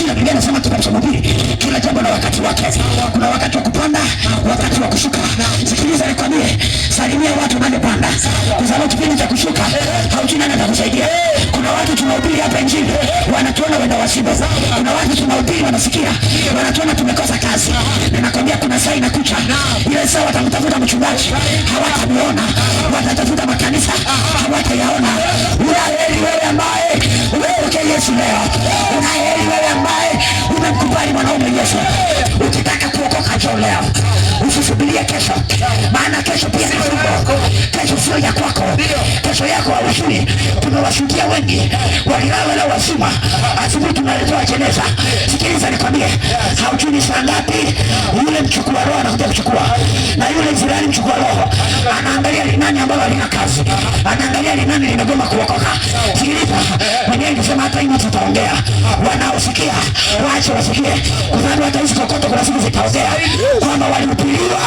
Kila Biblia inasema kitabu cha Mhubiri, kila jambo na wakati wake. Kuna wakati wa kupanda, wakati wa kushuka. Sikiliza nikwambie, salimia watu unapopanda, kwa sababu kipindi cha kushuka haujui nani atakusaidia. Kuna watu tunahubiri hapa Injili wanatuona wenda wazimu. Kuna watu tunahubiri wanasikia, wanatuona tumekosa kazi, na nakwambia kuna saa inakuja, ile saa watamtafuta mchungaji hawatamuona, watatafuta makanisa hawatayaona. Una heri wewe ambaye umempokea Yesu leo, una heri wewe ambaye umemkubali mwanaume Yesu. Ukitaka kuokoka njoo leo, usisubirie kesho, maana kesho pia ni fumbo. Kesho sio ya kwako, kesho yako haujui. Tumewashuhudia wengi walilala na wazima, asubuhi tunaletewa jeneza. Sikiliza nikwambie, haujui ni saa ngapi yule mchukua roho anakuja kuchukua, na yule jirani mchukua roho anaangalia ni nani ambalo halina kazi, anaangalia ni nani limegoma kuokoka. Sikiliza, mwenyewe nikisema hata hivi tutaongea, wanaosikia waache wasikie, kwa sababu hata hizi kokoto kuna siku zitaongea kwamba walihubiriwa